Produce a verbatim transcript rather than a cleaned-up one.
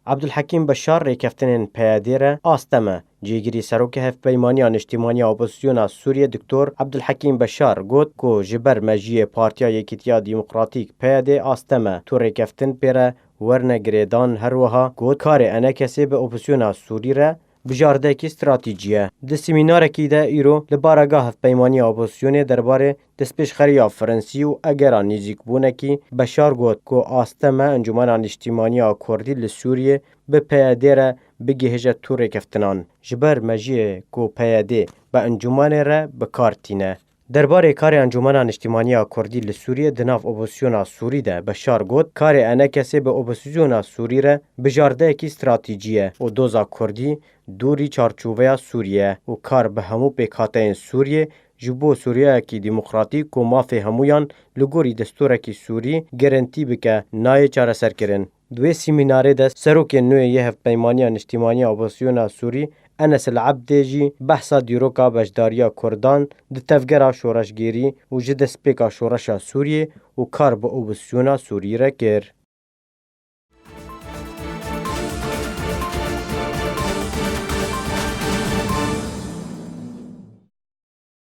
Ebdulhekîm Beşar rêkeftinên P Y D re aste me. Cêgirî Serokê Hevpeymaniya Niştîmaniya Opozisyona Sûriyê Doktor Ebdulhekîm Beşar got ku ji ber mejiyê Partiya Yekîtiya Demokratîk P Y D aste me tu rêkeftin pê re werne girêdan, her wiha got karê E N K S'ê bi opozisyona Sûrî re bijardeyekî stratejî ye. Di semînarekî de îro li Baregaha Hevpeymaniya Opozisyonê derbarê destpêşxeriya Fransî û egera nêzîkbûnekî Beşar got ku aste me Encûmena Niştîmaniya Kurdî li Sûriyê bi P Y D re bigihêje tu rêkeftinan, ji ber mejiyê ku P Y D bi encûmenê re bi kar tîne. Derbarê karê Encûmena Niştîmaniya Kurdî li Sûriyê di nav opozisyona Sûrî de Beşar got, karê E N K S'ê bi opozisyona Sûrî re bijardeyekî stratejî ye û doza Kurdî dûrî çarçoveya Sûriyê ye û kar bi hemû pêkhateyên Sûriyê ji bo Sûriyeyekî demokratîk ku mafê hemûyan li gorî destûrekî Sûrî gerentî bike, nayê çareserkirin. Di wê semînarê de serokê nû yê Hevpeymaniya Niştîmaniya Opozisyona Sûrî Enes El Ebdê jî behsa dîroka beşdariya Kurdan di tevgera şoreşgêrî û ji destpêka şoreşa Sûriyê û kar bi opozisyona Sûrî re kir.